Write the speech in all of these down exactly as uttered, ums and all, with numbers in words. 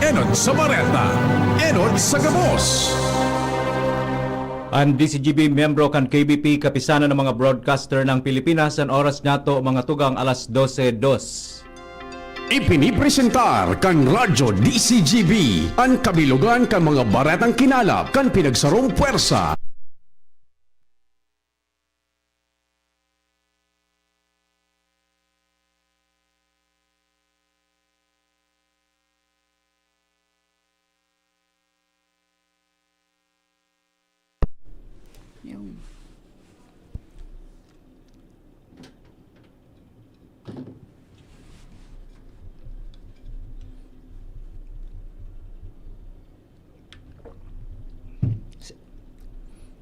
Enot sa bareta, enot sa gabos. An D C G B, miyembro kan K B P, Kapisanan ng mga Broadcaster ng Pilipinas, an oras niyato, mga tugang, alas dose dos. Ipinipresentar kan Radyo D C G B an kabilogan kan mga baretang kinalap kan pinagsarong pwersa. Yung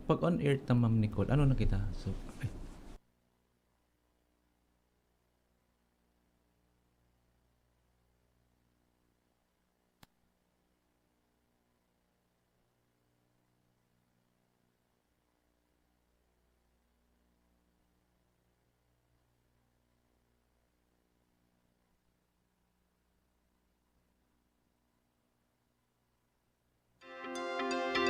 Pag on air ta, Ma'am Nicole, ano na kita? So, ay.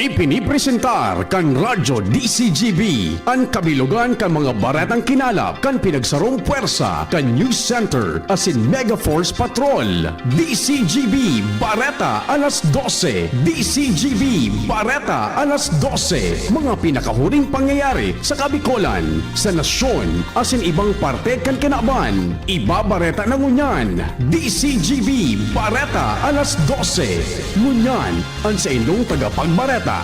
Ipinipresentar kan Radyo D C G B an kabilogan kan mga baretang kinalap kan pinagsarong pwersa kan News Center asin Mega Force Patrol. D C G B, Bareta alas dose. D C G B, Bareta alas dose. Mga pinakahuring pangyayari sa Kabikolan, sa nasyon, asin ibang parte kan kinaban. Ibabareta na ngunyan, D C G B, Bareta alas dose. Ngunyan, an saindong tagapagbareta.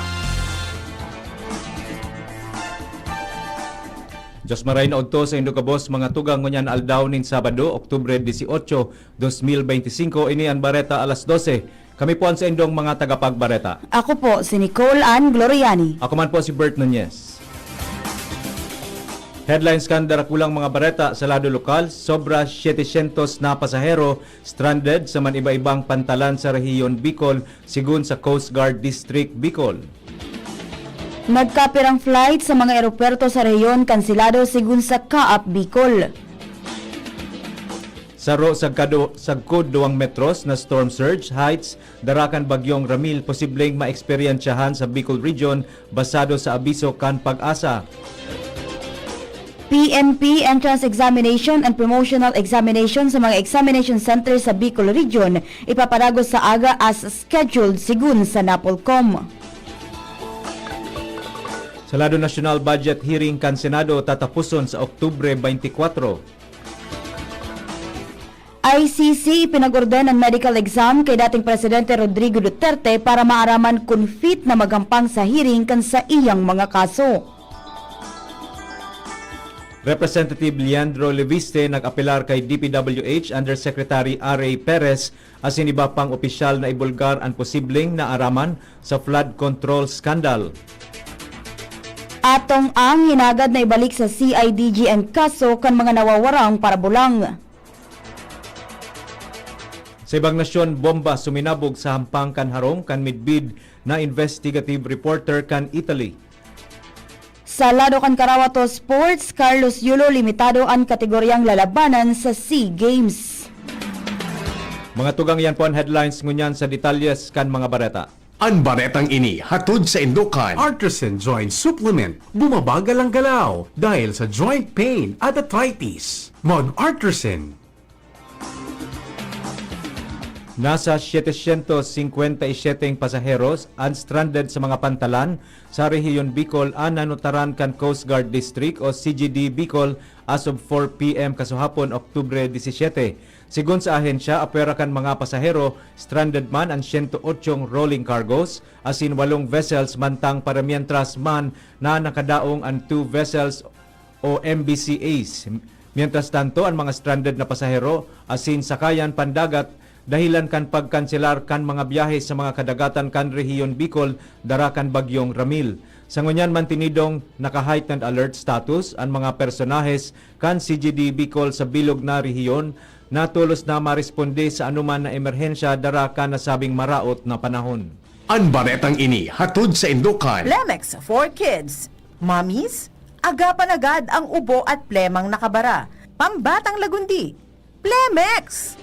Diyos maray na udto saindo gabos, mga tugang, ngunyan aldaw nin Sabado, Oktubre dieciocho, dos mil veinticinco, ini an Bareta alas dose. Kami po an saindong mga tagapagbareta. Ako po si Nicole Ann Gloriani. Ako man po si Bert Nunez. Headlines kan darakulang mga bareta sa lado lokal: sobra setecientos na pasahero stranded sa man iba-ibang pantalan sa Rehiyon Bicol, sigun sa Coast Guard District Bicol. Nagkapirang flight sa mga eropuwerto sa rehiyon kanselado, sigun sa CAAP Bicol. Saro sagkado-, sagkod duwang metros na storm surge heights dara kan Bagyong Ramil posibleng maeksperyensyahan sa Bicol Region, basado sa abiso kan PAGASA. P N P entrance examination and promotional examination sa mga examination center sa Bicol Region ipapadagos sa aga as scheduled, sigun sa NAPOLCOM. Sa lado, national budget hearing kan Senado tataposon sa Oktubre twenty-four. I C C, ipinag-orden an medical exam kay dating Presidente Rodrigo Duterte para maaraman kun fit na magampang sa hearing kan saiyang mga kaso. Representative Leandro Leviste nag-apelar kay D P W H Undersecretary Ray Perez asin iba pang opisyal na ibulgar an posibleng naaraman sa flood control scandal. Atong ang hinagad na ibalik sa C I D G an kaso kan mga nawawarang parabulang. Sa ibang nasyon, bomba suminabog sa hampang kan harong kan midbid na investigative reporter kan Italy. Sa lado kan Karawato Sports, Carlos Yulo, limitado an kategoryang lalabanan sa SEA Games. Mga tugang, yan po an headlines ngunyan. Sa detalyes kan mga bareta. An baretang ini hatod saindo kan Artisan Joint Supplement. Bumabagal ang galaw dahil sa joint pain at arthritis. Mag-Artisan. Nasa setecientos cincuenta y siete pasaheros an stranded sa mga pantalan sa Rehiyon Bicol an nanutaran kan Coast Guard District o C G D Bicol as of four P M kasuhapon, Oktubre disisiete. Sigon sa ahensya, apwera kan mga pasahero, stranded man an siyento otsong rolling cargos asin walong vessels, mantang paramientras man na nakadaong an two vessels o M B C As. Mientras tanto, an mga stranded na pasahero asin sakayan pandagat, dahilan kan pagkanselar kan mga biyahe sa mga kadagatan kan Rehiyon Bicol dara kan Bagyong Ramil. Sa ngunyan, mantinidong naka-heightened alert status an mga personahes kan C G D Bicol sa bilog na rehiyon, na tolos na maresponde sa anoman na emerhensya dara kan nasabing maraot na panahon. An baretang ini hatod saindo kan Plemex for Kids. Mommies, agapan agad ang ubo at plemang nakabara. Pambatang lagundi, Plemex!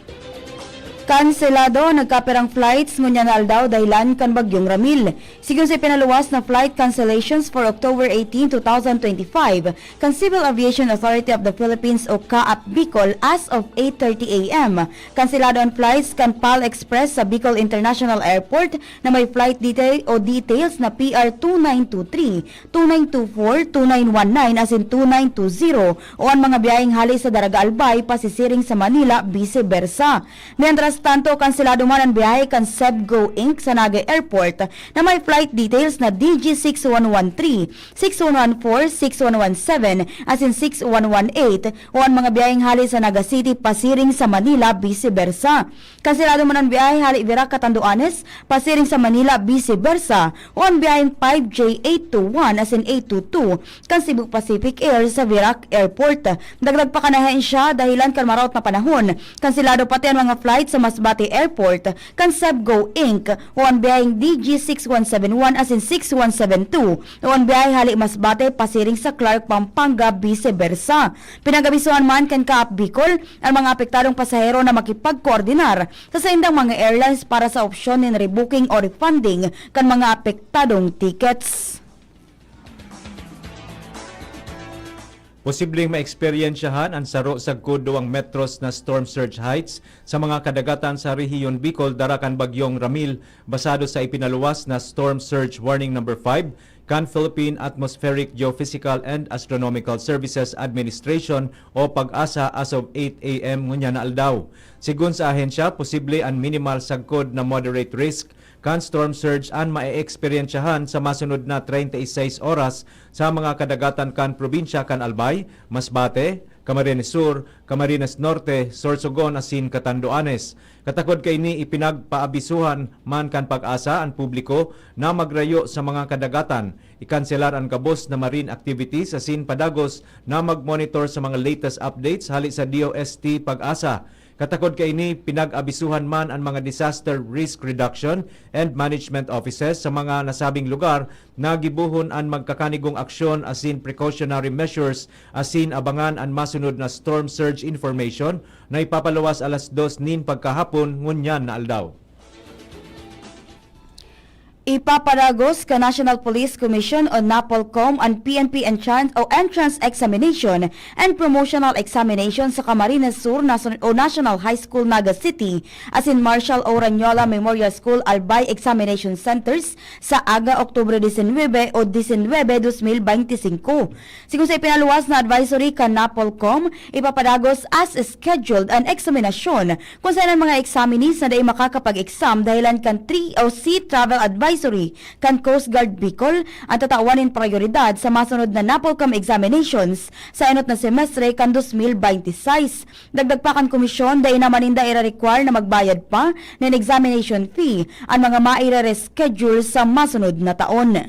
Kanselado ang nagkapirang flights ngunyan na aldaw dahilan kan Bagyong Ramil. Sigon sa ipinaluwas na flight cancellations for October eighteen, two thousand twenty-five, kan Civil Aviation Authority of the Philippines o CAAP Bicol as of eight thirty a m, kanselado an flights kan PAL Express sa Bicol International Airport na may flight detail o details na P R two nine two three, two nine two four, two nine one nine asin two nine two zero o an mga biyaheng hali sa Daraga Albay pasisiring sa Manila, vice versa. Mientras tanto, kanselado man an biyahe kan Sebgo Inc sa Naga Airport na may flight details na D G six one one three, six one one four, six one one seven asin six one one eight o an mga biyaheng hali sa Naga City pasiring sa Manila, vice versa. Kanselado man an biyahe hali Virac, Catanduanes pasiring sa Manila, vice versa, o an biyaheng five J eight two one asin eight two two kan Cebu Pacific Air sa Virac Airport. Dagdag pa kan ahensya, dahilan kan maraot na panahon, kanselado pati an mga flight sa Masbate Airport kan Sebgo Inc o an biyaheng D G six one seven one asin six one seven two o an biyahe hali Masbate pasiring sa Clark, Pampanga, vice versa. Pinag-abisuhan man kan CAAP Bicol an mga apektadong pasahero na makipagkoordinar sa saindang mga airlines para sa opsyon nin rebooking o refunding kan mga apektadong tickets. Posibleng maeksperyensyahan an saro sagkod duwang metros na storm surge heights sa mga kadagatan sa rehiyon Bicol dara kan Bagyong Ramil, basado sa ipinaluwas na Storm Surge Warning Number five kan Philippine Atmospheric, Geophysical and Astronomical Services Administration o PAGASA as of eight a m ngunyan na aldaw. Sigon sa ahensya, posible an minimal sagkod na moderate risk kan storm surge an maeeksperyensyahan sa masunod na treinta y seis oras sa mga kadagatan kan probinsya kan Albay, Masbate, Camarines Sur, Camarines Norte, Sorsogon asin Catanduanes. Katakod kaini, ipinagpaabisuhan man kan PAGASA an publiko na magrayo sa mga kadagatan, ikanselar an gabos na marine activities asin padagos na mag-monitor sa mga latest updates hali sa D O S T PAGASA. Katakod kaini, pinag-abisuhan man an mga Disaster Risk Reduction and Management Offices sa mga nasabing lugar na gibohon an magkakanigong aksyon asin precautionary measures asin abangan an masunod na storm surge information na ipapaluwas alas dos nin pagkahapon ngunyan na aldaw. Ipapadagos kan National Police Commission o NAPOLCOM an P N P entrance o entrance examination and promotional examination sa Camarines Sur Nason-, o National High School, Naga City, asin Marshal Oranyola Memorial School, Albay examination centers sa aga, Oktubre disinwebe o disinwebe, dos mil beinti singko. Sigon sa ipinaluwas na advisory kan NAPOLCOM, ipapadagos as scheduled an eksaminasyon kun saen an mga examinees na dai makakapag-exam dahelan kan three O C travel advisory kan Coast Guard Bicol an tatawan nin prayoridad sa masunod na NAPOLCOM examinations sa enot na semestre kan dos mil beinti sais. Dagdag pa kan komisyon, dai naman ninda ire-require na magbayad pa nin examination fee an mga maire-reschedule sa masunod na taon.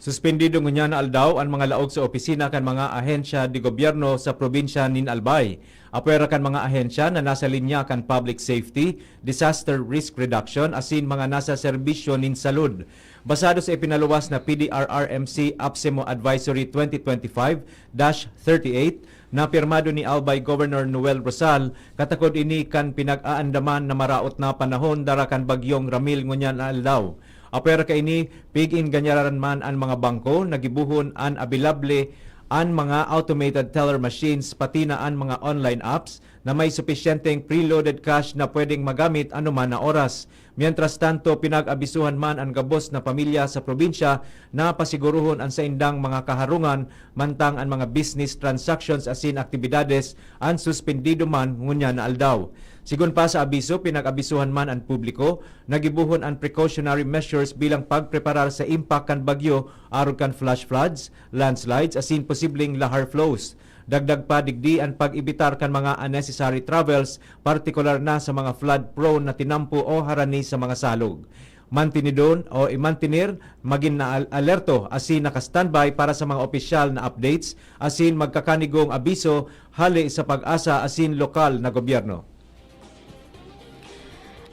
Suspendido ngunyan na aldaw an mga laog sa opisina kan mga ahensya de gobyerno sa probinsya nin Albay. Apwera kan mga ahensya na nasa linya kan public safety, disaster risk reduction asin mga nasa serbisyo nin salud. Basado sa ipinaluwas na P D R R M C APSEMO Advisory twenty twenty-five dash thirty-eight, na pirmado ni Albay Governor Noel Rosal, katakod ini kan pinag-aandaman na maraot na panahon dara kan Bagyong Ramil ngunyan na aldaw. Apwera kaini, pig-inganyaran man an mga bangko na gibohon an abilable an mga automated teller machines, pati na an mga online apps na may supisyenteng preloaded cash na pwedeng magamit anoman na oras. Mientras tanto, pinag-abisuhan man an gabos na pamilya sa probinsya na pasigurohon an saindang mga kaharungan, mantang an mga business transactions asin aktibidades an suspendido man ngunyan na aldaw. Sigon pa sa abiso, pinag-abisuhan man an publiko na gibohon an precautionary measures bilang pagpreparar sa impact kan bagyo arog kan flash floods, landslides asin posibleng lahar flows. Dagdag pa digdi an pag-ebitar kan mga unnecessary travels, partikular na sa mga flood-prone na tinampo o harani sa mga salog. Mantinidon o imantinir, magin na al-, alerto asin naka-standby para sa mga opisyal na updates asin magkakanigong abiso hale sa PAGASA asin lokal na gobyerno.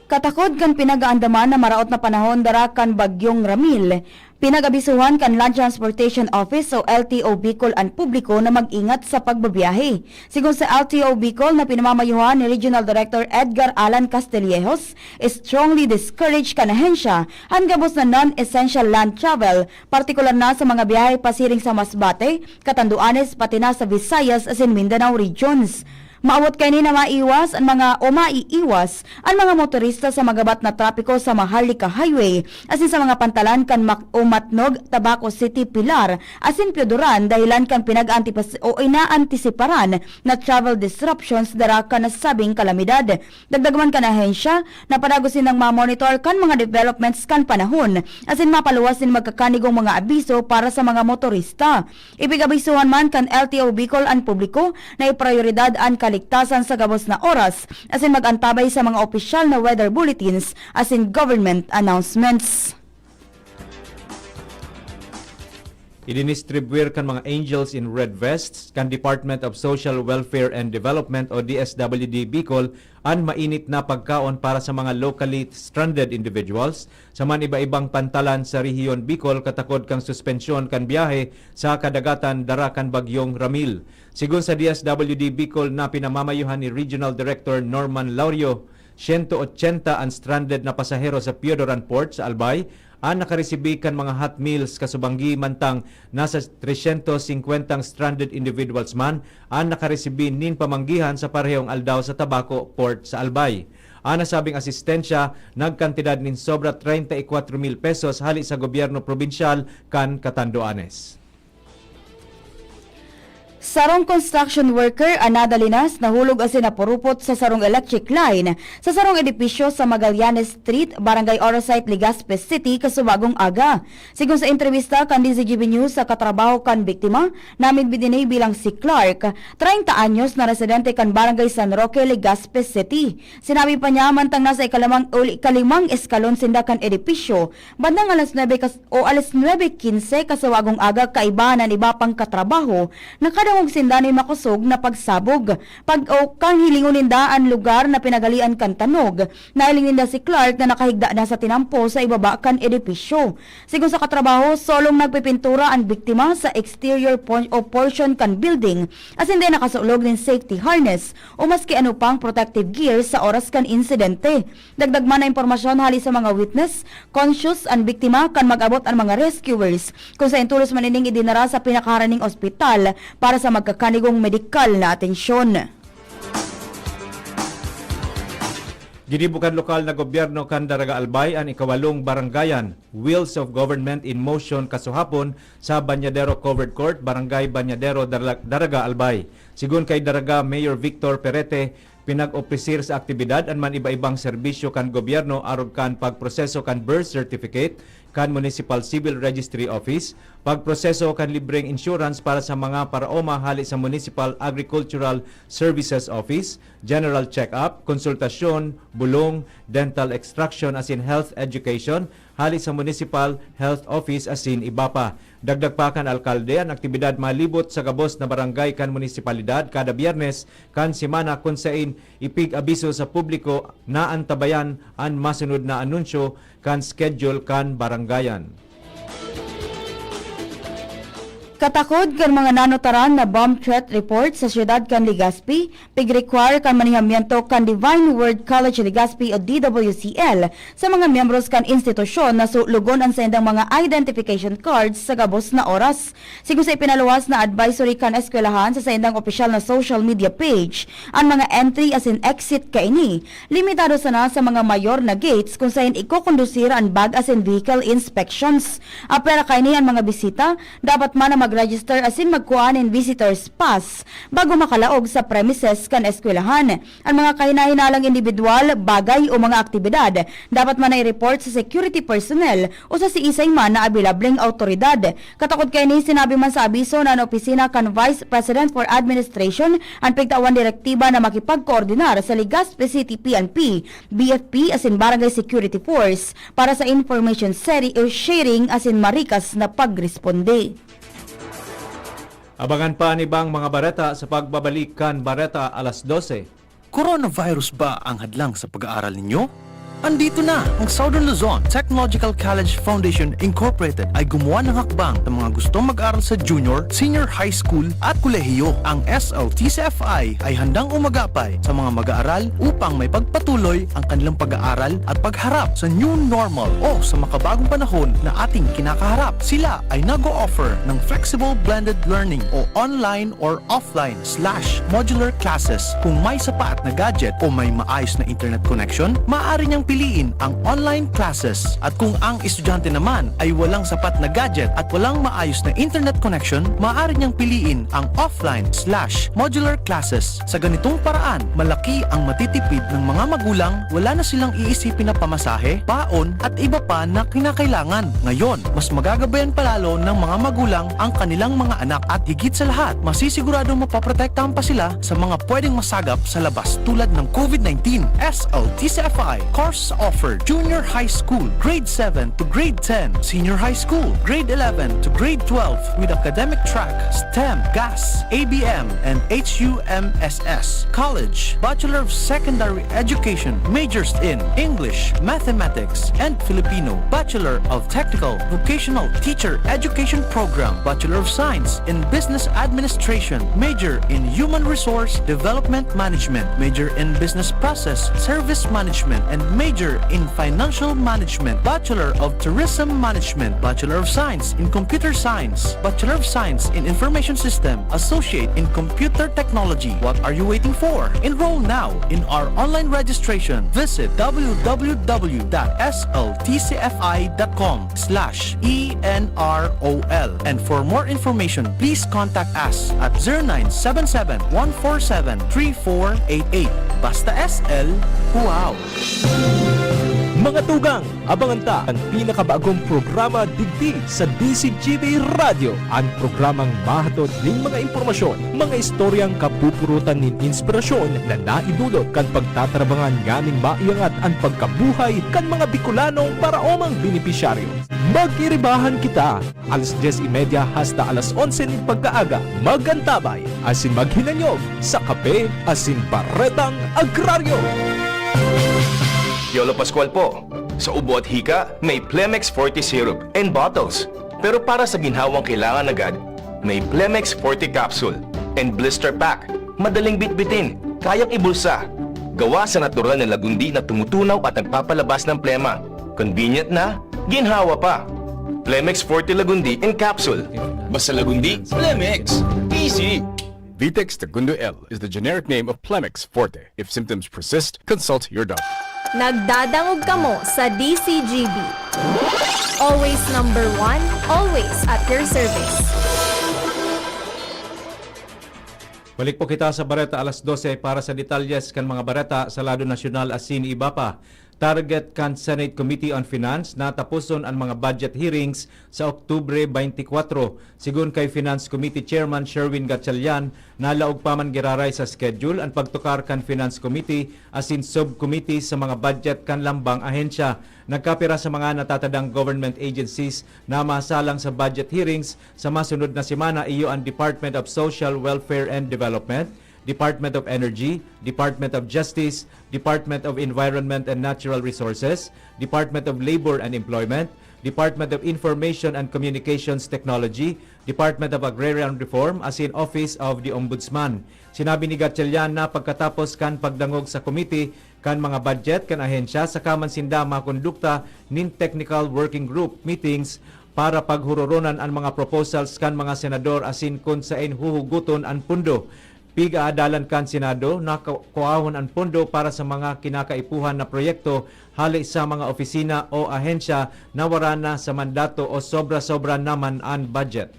Katakod kan pinag-aandaman na maraot na panahon dara kan Bagyong Ramil, pinag-abisuhan kan Land Transportation Office o L T O Bicol an publiko na mag-ingat sa pagbabiyahe. Sigon sa L T O Bicol na pinamamayuhan ni Regional Director Edgar Alan Castillejos, strongly discouraged kan ahensya an gabos na non-essential land travel, partikular na sa mga biyahe pasiring sa Masbate, Catanduanes, pati na sa Visayas asin Mindanao regions. Maawot kaini na maiwas an mga, o maiiwas an mga motorista sa magabat na trapiko sa Maharlika Highway asin sa mga pantalan kan Mac-, o Matnog, Tabaco City, Pilar asin Pioduran dahelan kan pinag-antipas-, o inaantisiparan na travel disruptions dara kan nasabing kalamidad. Dagdag man kan ahensya, napadagos sindang mamonitor kan mga developments kan panahon asin mapaluwas nin magkakanigong mga abiso para sa mga motorista. Ipig-abisohan man kan L T O Bicol an publiko na iprayoridad an kaligtasan sa gabos na oras asin mag-antabay sa mga opisyal na weather bulletins asin government announcements. Idinistribwir kan mga Angels in Red Vests kan Department of Social Welfare and Development o D S W D Bicol an mainit na pagkaon para sa mga locally stranded individuals sa man iba-ibang pantalan sa rehiyon Bicol katakod kan suspensyon kan biyahe sa kadagatan dara kan Bagyong Ramil. Sigon sa D S W D Bicol na pinamamayuhan ni Regional Director Norman Laurio, siyento otsenta an stranded na pasahero sa Piodoran Port sa Albay an nakaresibi kan mga hot meals, kasubanggi mantang nasa tresyentos singkwentang stranded individuals man an nakaresibi nin pamanggihan sa parehong aldaw sa Tabaco Port sa Albay. An nasabing asistensya nagkantidad nin sobra treinta y cuatro mil pesos hali sa gobyerno probinsyal kan Catanduanes. Sarong construction worker an nadalinas, nahulog asin napurupot sa sarong electric line sa sarong edipisyo sa Magallanes Street, Barangay Orosite, Legazpi City, kasubagong aga. Sigon sa entrebista kan D Z G B News sa katrabaho kan biktima, namidbid ini bilang si Clark, treinta anyos, na residente kan Barangay San Roque, Legazpi City. Sinabi pa niya, mantang nasa ikalimang, o ikalimang eskalon sinda kan edipisyo, bandang alas nuebe kas-, o alas nuebe quince kasawagong aga, kaiba an iba pang katrabaho, nakadangog sinda nin makosog na pagsabog. Pag, o kan hilingon ninda an lugar na pinagalian kan tanog, nahiling ninda si Clark na nakahigda na sa tinampo sa ibaba kan edipisyo. Sigon sa katrabaho, solong nagpipintura an biktima sa exterior por-, o portion kan building, asin dai nakasulog nin safety harness o maski ano pang protective gear sa oras kan insidente. Dagdag man na impormasyon hali sa mga witness, conscious an biktima kan mag-abot an mga rescuers, kun saen tolos man ining idinara sa pinakaharaning ospital para sa magkakanigong medikal na atensyon. Ginibo kan lokal na gobyerno kan Daraga Albay an ikawalong barangayan, Wheels of Government in Motion, kasuhapon sa Bañadero Covered Court, Barangay Bañadero, Darla-, Daraga Albay. Sigon kay Daraga Mayor Victor Perete, pinag-opisir sa aktibidad an man iba-ibang serbisyo kan gobyerno arog kan pagproseso kan birth certificate kan Municipal Civil Registry Office, pagproseso kan libreng insurance para sa mga paraoma hali sa Municipal Agricultural Services Office, general check-up, konsultasyon, bulong, dental extraction asin health education hali sa Municipal Health Office asin iba pa. Dagdag pa kan alkalde, an aktibidad malibot sa gabos na barangay kan munisipalidad kada Biyernes kan semana, kun saen ipig-abiso sa publiko na antabayan an masunod na anunsyo kan schedule kan barangayan. Katakod kan mga nanotaran na bomb threat report sa siyudad kan Legazpi, pig-require kan manihamiento kan Divine Word College Legazpi o D W C L sa mga miyembros kan institusyon na sulogon an saindang mga identification cards sa gabos na oras. Sigon sa ipinaluwas na advisory kan eskwelahan sa saindang opisyal na social media page, an mga entry asin exit kaini limitado sana sa mga mayor na gates kun saen ikokondusir an bag asin vehicle inspections. Apwera kaini an mga bisita, dapat man na mag-register asin magkua nin visitor's pass bago makalaog sa premises kan eskwelahan. An mga kahinahinalang indibidwal, bagay o mga aktibidad dapat man na i-report sa security personnel o sa siisay man na abilableng awtoridad. Katakod kaini, sinabi man sa abiso na an opisina kan Vice President for Administration an pigtawan direktiba na makipagkoordinar sa Legazpi City P N P, B F P asin Barangay Security Force para sa information seri-, sharing asin marikas na pagresponde. Abangan pa an ibang mga bareta sa pagbabalik kan Bareta Alas Dose. Coronavirus ba ang hadlang sa pag-aaral ninyo? Andito na ang Southern Luzon Technological College Foundation Incorporated ay gumawa ng hakbang sa mga gustong mag-aral sa junior, senior high school at kolehiyo. Ang S L T C F I ay handang umagapay sa mga mag-aaral upang may pagpatuloy ang kanilang pag-aaral at pagharap sa new normal o sa makabagong panahon na ating kinakaharap. Sila ay nag-o-offer ng flexible blended learning o online or offline slash modular classes. Kung may sapat na gadget o may maayos na internet connection, maaari niyang piliin ang online classes. At kung ang estudyante naman ay walang sapat na gadget at walang maayos na internet connection, maaari niyang piliin ang offline slash modular classes. Sa ganitong paraan, malaki ang matitipid ng mga magulang, wala na silang iisipin na pamasahe, baon, at iba pa na kinakailangan. Ngayon, mas magagabayan pa lalo ng mga magulang ang kanilang mga anak at higit sa lahat, masisiguradong mapoprotektahan pa sila sa mga pwedeng masagap sa labas tulad ng COVID nineteen. S L T C F I course offer: Junior High School, Grade seven to Grade ten, Senior High School, Grade eleven to Grade twelve, with academic track, STEM, GAS, A B M, and H U M S S. College: Bachelor of Secondary Education, majors in English, Mathematics, and Filipino. Bachelor of Technical Vocational Teacher Education Program, Bachelor of Science in Business Administration, major in Human Resource Development Management, major in Business Process Service Management, and major in Financial Management, Bachelor of Tourism Management, Bachelor of Science in Computer Science, Bachelor of Science in Information System, Associate in Computer Technology. What are you waiting for? Enroll now in our online registration. Visit w w w dot s l t c f i dot com slash e n r o l. And for more information, please contact us at zero nine seven seven, one four seven, three four eight eight. Basta S L, wow! Mga tugang, abangan ta an pinakabagong programa digdi sa D C G B Radyo, an programang mahatod nin mga impormasyon, mga istoryang kapupurutan nin inspirasyon na naidulot kan pagtatrabangan nganing maiangat an pagkabuhay kan mga Bicolanong paraomang benepisyaryo. Mag-iribahan kita, alas dyes y media hasta alas onse nin pagkaaga. Mag-antabay asin maghinanyog sa Kape asin Baretang Agraryo. Piolo Pascual po. Sa ubo at hika, may Plemex Forte Syrup and bottles. Pero para sa ginhawang kailangan agad, may Plemex Forte Capsule and Blister Pack. Madaling bitbitin, kayang ibulsa. Gawa sa natural na lagundi na tumutunaw at nagpapalabas ng plema. Convenient na, ginhawa pa. Plemex Forte Lagundi in Capsule. Basta Lagundi, Plemex. Easy! Vitex Tagundo L is the generic name of Plemex Forte. If symptoms persist, consult your doctor. Nagdadangog kamo sa D C G B. Always number one, always at your service. Balik po kita sa bareta alas dose para sa detalyes kan mga bareta sa lado nasyonal asin iba pa. Target kan Senate Committee on Finance na taposon an mga budget hearings sa Oktubre twenty-four. Sigon kay Finance Committee Chairman Sherwin Gatchalian, nalaog pa man giraray sa schedule an pagtukar kan Finance Committee asin subcommittee sa mga budget kan lambang ahensya. Nagkapira sa mga natatadang government agencies na masalang sa budget hearings sa masunod na semana iyo an Department of Social Welfare and Development, Department of Energy, Department of Justice, Department of Environment and Natural Resources, Department of Labor and Employment, Department of Information and Communications Technology, Department of Agrarian Reform asin Office of the Ombudsman. Sinabi ni Gatchalian na pagkatapos kan pagdangog sa committee kan mga budget kan ahensya saka man sinda makondukta nin technical working group meetings para paghuroronan an mga proposals kan mga senador asin kun saen huhugoton an pondo. Pig-aadalan kan Senado na kuahon an pondo para sa mga kinakaipuhan na proyekto hale sa mga opisina o ahensya na wara na sa mandato o sobra-sobra naman an budget.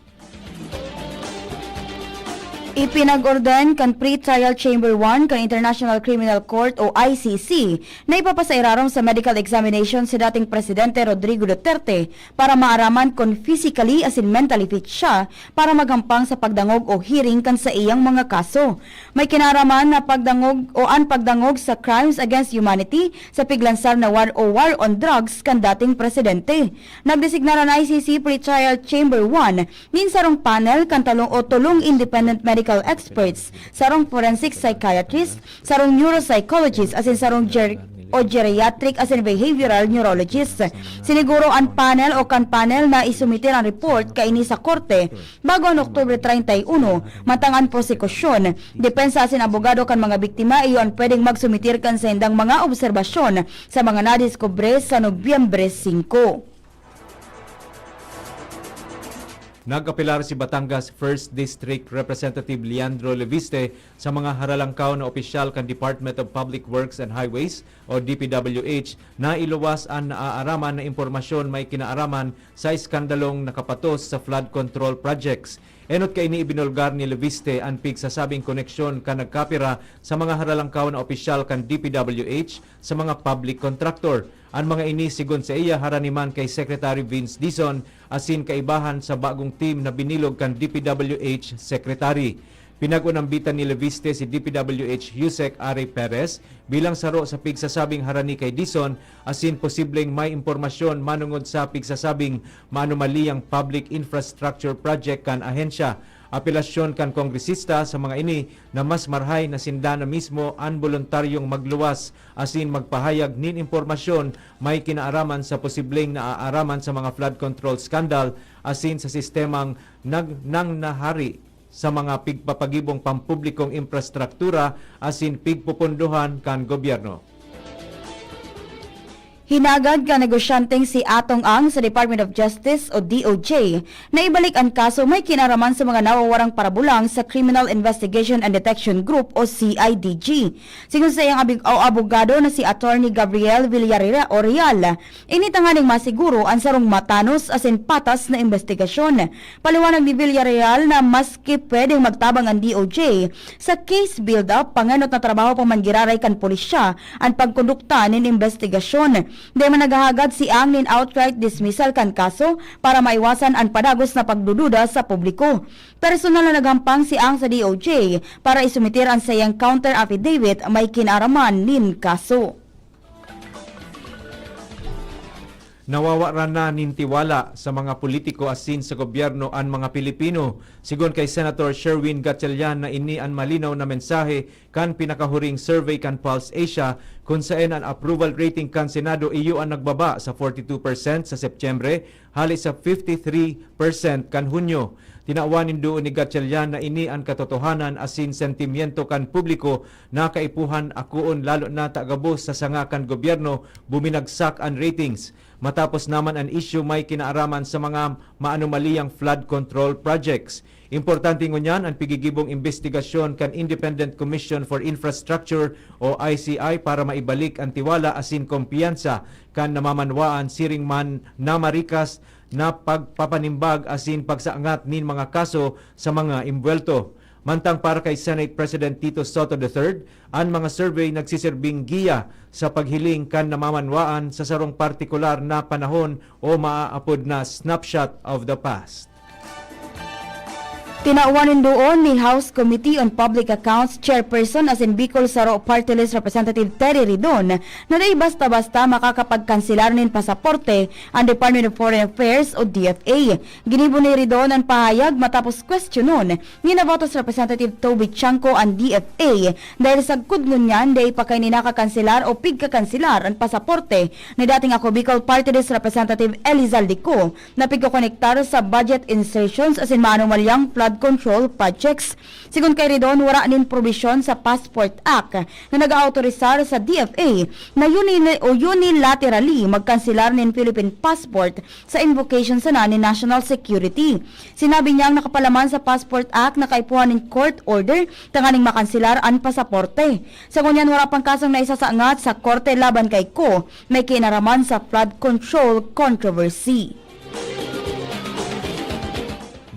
Ipinag-orden kan Pre-Trial Chamber one kan International Criminal Court o I C C na ipapasa irarom sa medical examination si dating Presidente Rodrigo Duterte para maaraman kon physically asin mentally fit siya para maghampang sa pagdangog o hearing kan saiyang mga kaso. May kinaraman na pagdangog o an pagdangog sa crimes against humanity sa piglansar na war o war on drugs kan dating presidente. Nagdesignar an I C C Pre-Trial Chamber one nin sarong panel kan talong o tolong independent medical experts, sarong forensic psychiatrist, sarong neuropsychologist asin sarong ger- o geriatric asin behavioral neurologist. Siniguro an panel o kan panel na isumitir an report kaini sa korte bago an Oktubre treinta y uno, mantang an prosekusyon, depensa asin abogado kan mga biktima iyo an pwedeng magsumitir kan saindang mga obserbasyon sa mga nadiskubre sa Nobyembre singko. Nag-apelar si Batangas First District Representative Leandro Leviste sa mga haralangkaw na opisyal kan Department of Public Works and Highways o D P W H na iluwas an naaaraman na impormasyon may kinaaraman sa eskandalong nakapatos sa flood control projects. Enot kaini, ibinulgar ni Leviste an pigsasabing koneksyon kan nagkapira sa mga haralangkaw na opisyal kan D P W H sa mga public contractor. An mga ini, sigon sa iya, harani man kay Secretary Vince Dizon asin kaibahan sa bagong team na binilog kan D P W H Secretary. Pinag-unambitan ni Leviste si D P W H Usec Ari Perez bilang saro sa pigsasabing harani kay Dizon asin posibleng may impormasyon manongod sa pigsasabing maanomaliyang public infrastructure project kan ahensya. Apelasyon kan kongresista sa mga ini na mas marhay na sinda na mismo an boluntaryong magluwas asin magpahayag nin impormasyon may kinaaraman sa posibleng naaaraman sa mga flood control scandal asin sa sistemang nag-, nang nahari sa mga pigpapagibong pampublikong infrastruktura asin pigpupundohan kan gobyerno. Hinagad kan negosyanteng si Atong Ang sa Department of Justice o D O J na ibalik an kaso may kinaraman sa mga nawawarang parabulang sa Criminal Investigation and Detection Group o C I D G. Sigon sa iyang abig-, o abogado na si Attorney Gabriel Villarreal, ini tanganing masiguro an sarong matanos asin patas na imbestigasyon. Paliwanag ni Villarreal na maski pwedeng magtabang an D O J sa case build-up, pangenot na trabaho pa man giraray kan pulisya an pagkondukta nin imbestigasyon. Dai man naghahagad si Ang nin outright dismissal kan kaso para maiwasan an padagos na pagdududa sa publiko. Personal na naghampang si Ang sa D O J para isumitir an saiyang counter affidavit may kinaraman nin kaso. Nawawaran na nin tiwala sa mga politiko asin sa gobyerno an mga Pilipino. Sigon kay Senator Sherwin Gatchalian na ini an malinaw na mensahe kan pinakahuring survey kan Pulse Asia, kun saen an approval rating kan Senado iyo an nagbaba sa forty two percent sa Setyembre hale sa fifty three percent kan Hunyo. Tinawan nin duon ni Gatchalian na ini an katotohanan asin sentimiento kan publiko na kaipuhan akoon, lalo na ta gabos sa sanga kan gobyerno buminagsak an ratings. Matapos naman an isyu may kinaaraman sa mga maanomaliyang flood control projects. Importante ngunyan an pigigibong imbestigasyon kan Independent Commission for Infrastructure o I C I para maibalik an tiwala asin kumpiyansa kan namamanwaan, siring man na marikas na pagpapanimbag asin pagsaangat nin mga kaso sa mga imbwelto. Mantang para kay Senate President Tito Sotto the third, an mga survey nagsiserbing giya sa paghiling kan namamanwaan sa sarong partikular na panahon o maaapod na snapshot of the past. Tinawan nin duon ni House Committee on Public Accounts Chairperson asin Bicol Saro Party List Representative Terry Ridon na dai basta-basta makakapagkanselar nin pasaporte ang Department of Foreign Affairs o D F A. Ginibo ni Ridon an pahayag matapos kwestiyonon ni Navotas Representative Toby Tiangco an D F A dahil sagkod ngunyan dai pa kaini nakakanselar o pigkakanselar an pasaporte ni dating Ako Bicol Party List Representative Elizalde Co na pigkokonektar sa budget insertions asin maanomalyang flood control projects. Sigon kay Ridon, wara nin probisyon sa Passport Act na nag-aautorisar sa D F A na uni-, o unilaterally magkanselar nin Philippine passport sa invocation sana nin national security. Sinabi niyang nakapalaman sa Passport Act na kaipuhan nin court order tanganing makanselar an pasaporte. Sa ngunyan, wara pang kasong naisasangat sa korte laban kay Co may kinaraman sa flood control controversy.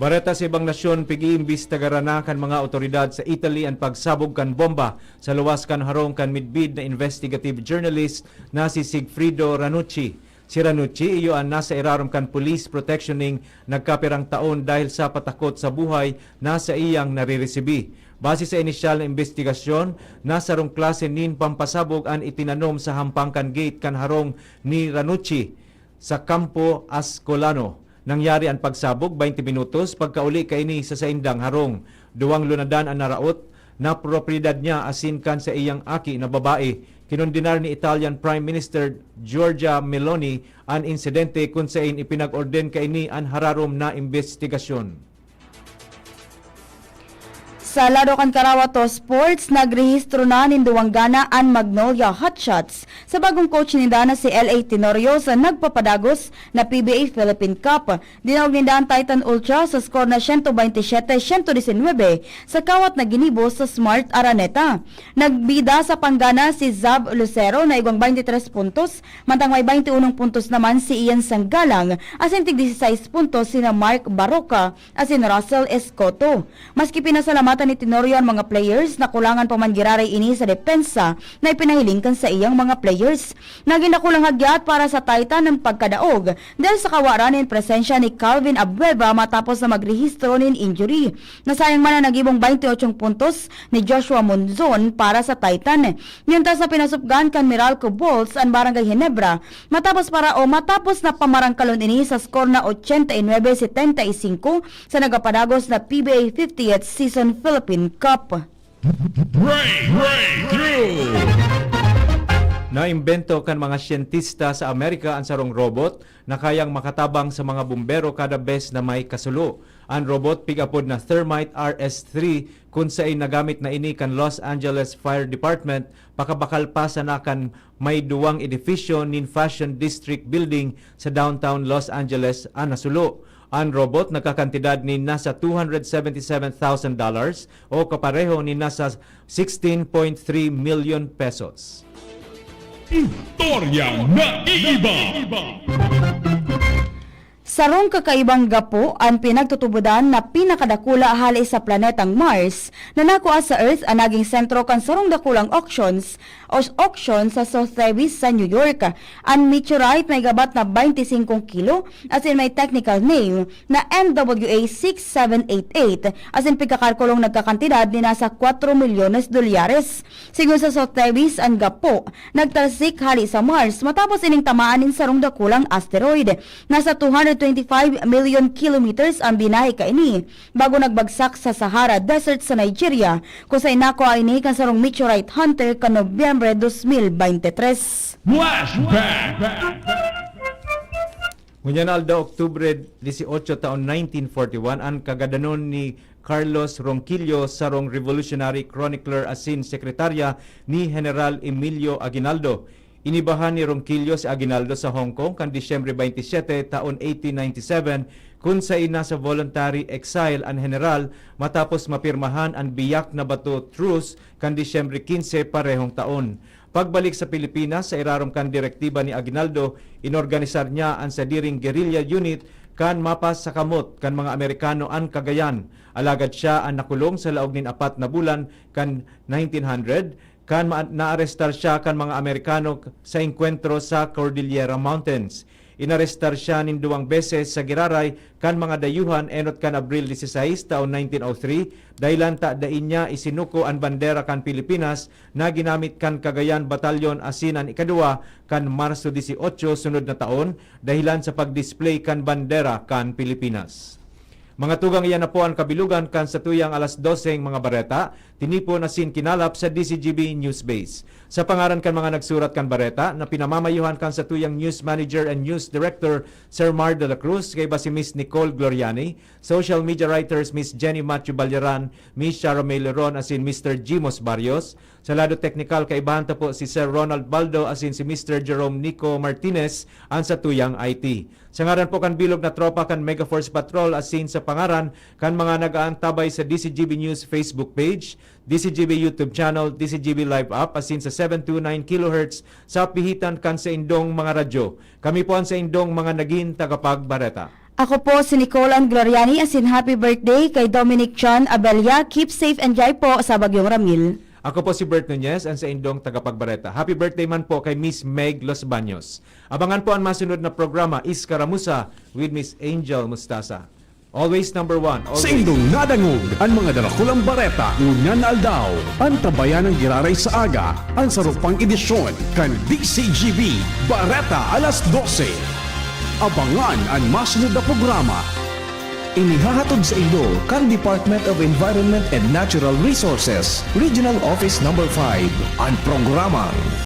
Bareta sa ibang nasyon, pig-iimbestagaran na kan mga awtoridad sa Italy an pagsabog kan bomba sa luwas kan harong kan midbid na investigative journalist na si Sigfrido Ranucci. Si Ranucci iyo an nasa irarom kan police protection nin nagkapirang taon dahil sa patakot sa buhay na saiyang nariresibi. Base sa inisyal na imbestigasyon, na sarong klase nin pampasabog an itinanom sa hampang kan gate kan harong ni Ranucci sa Campo Ascolano. Nangyari an pagsabog baynte minutos pagkauli kaini sa saindang harong. Duwang lunadan an naraot na propiedad niya asin kan saiyang aki na babae. Kinondenar ni Italian Prime Minister Giorgia Meloni an insidente, kun saen ipinag-orden kaini an hararom na imbestigasyon. Sa lado kan Karawato Sports, nagrehistro na nin duwang gana an Magnolia Hotshots sa bagong coach ninda na si L A Tenorio sa nagpapadagos na P B A Philippine Cup. Dinaog ninda an Titan Ultra sa score na siyento baynte siyete, siyento disinwebe sa kawat na ginibo sa Smart Araneta. Nagbida sa panggana si Zab Lucero na igwang baynte tres puntos, mantang may baynte unong puntos naman si Ian Sanggalang asin tig disisais puntos sina Mark Baroca asin Russell Escoto. Maski pinasalamatan ni Tenorio an mga players, nakulangan pa man giraray ini sa depensa na ipinahiling kan saiyang mga players. Nagin dakulang hagyat para sa Titan an pagkadaog dahil sa kawaran nin presensya ni Calvin Abueva matapos na magrehistro nin injury. Nasayang man an nagibong baynte otsong puntos ni Joshua Monzon para sa Titan. Mientras na pinasupgan kan Meralco Bulls an Barangay Ginebra matapos para o matapos na pamarangkalon ini sa score na ochenta y nuebe setenta y cinco sa nagapadagos na P B A fiftieth Season Philippine Cup. Break, breakthrough! Naimbento kan mga siyentista sa Amerika an sarong robot na kayang makatabang sa mga bumbero kada bes na may kasulo. An robot, pig-apod na Thermite R S three, kun saen nagamit na ini kan Los Angeles Fire Department, pakabakal pa sana kan may duwang edifisyo nin Fashion District Building sa downtown Los Angeles an nasulo. An robot nagkakantidad nin nasa two hundred seventy seven thousand dollars o kapareho nin nasa sixteen point three million pesos. Istoryang naiiba. Sarong kakaibang gapo an pinagtutubodan na pinakadakula hale sa planetang Mars, na nakua sa Earth an naging sentro kan sarong dakulang auctions o auction sa Sotheby's sa New York. An meteorite may gabat na baynte singkong kilo, asin may technical name na N W A six seven eight eight, asin pigkakalkulong nagkakantidad ni nasa kwatro milyones dolyares. Sigon sa Sotheby's, an gapo nagtalsik hale sa Mars matapos ining tamaan nin sarong dakulang asteroid. Nasa two hundred twenty-five million kilometers an binahe kaini bago nagbagsak sa Sahara Desert sa Nigeria, kun saen nakua ini kan sarong meteorite hunter kan Nobyembre dos mil baynte tres. Flashback! Ngunyan na aldaw, Oktubre dieciocho, taon nineteen forty-one, an kagadanon ni Carlos Ronquillo, sarong revolutionary chronicler asin sekretarya ni General Emilio Aguinaldo. Inibahan ni Ronquillo si Aguinaldo sa Hong Kong kan Disyembre baynte siyete, taon eighteen ninety-seven, kun saen nasa voluntary exile an heneral matapos mapirmahan an biyak na bato truce kan Disyembre quince parehong taon. Pagbalik sa Pilipinas, sa irarom kan direktiba ni Aguinaldo, inorganisar niya an sadiring guerrilla unit kan mapasakamot kan mga Amerikano an Cagayan. Alagad siya an nakulong sa laog nin apat na bulan kan nineteen hundred, kan ma-, naarestar siya kan mga Amerikano sa engkwentro sa Cordillera Mountains. Inarestar siya nin duwang beses sa giraray kan mga dayuhan enot kan Abril dieciséis, taon nineteen oh three, dahilan ta dai niya isinuko an bandera kan Pilipinas na ginamit kan Cagayan Battalion asin an ikaduwa kan Marso dieciocho sunod na taon, dahilan sa pag-display kan bandera kan Pilipinas. Mga tugang, iyan na po an kabilugan kan satuyang alas doseng mga bareta, tinipon asin kinalap sa D C G B News Base. Sa pangaran kan mga nagsurat kan bareta, na pinamamayuhan kan satuyang News Manager and News Director, Sir Mar de la Cruz, kaiba si Miss Nicole Gloriani, social media writers, Miss Jenny Matthew Balyaran, Miss Shara May Leron, asin Mister Jimos Barrios. Sa lado teknikal, kaibahan ta po si Sir Ronald Baldo asin si Mister Jerome Nico Martinez, an satuyang I T. Sa ngaran po kan bilog na tropa kan Mega Force Patrol asin sa pangaran kan mga nag-aantabay sa D C G B News Facebook page, D C G B YouTube channel, D C G B Live app, asin sa seven two nine kilohertz sa pihitan kan saindong mga radyo, kami po an saindong mga nagin tagapagbareta. Ako po si Nicole Ann Gloriani, asin happy birthday kay Dominic John Abella. Keep safe and dry po sa Bagyong Ramil. Ako po si Bert Nunez, an saindong tagapagbareta. Happy birthday man po kay Miss Meg Los Baños. Abangan po an masunod na programa, Iskaramuza with Miss Angel Mustasa. Always number one, always. Saindong nadangog an mga darakulang bareta ngunyan na aldaw. Antabayan an giraray sa aga an saro pang edisyon kan D C G B Bareta alas dose. Abangan an masunod na programa. Inihahatod saindo kan Department of Environment and Natural Resources, Regional Office Number five, an programang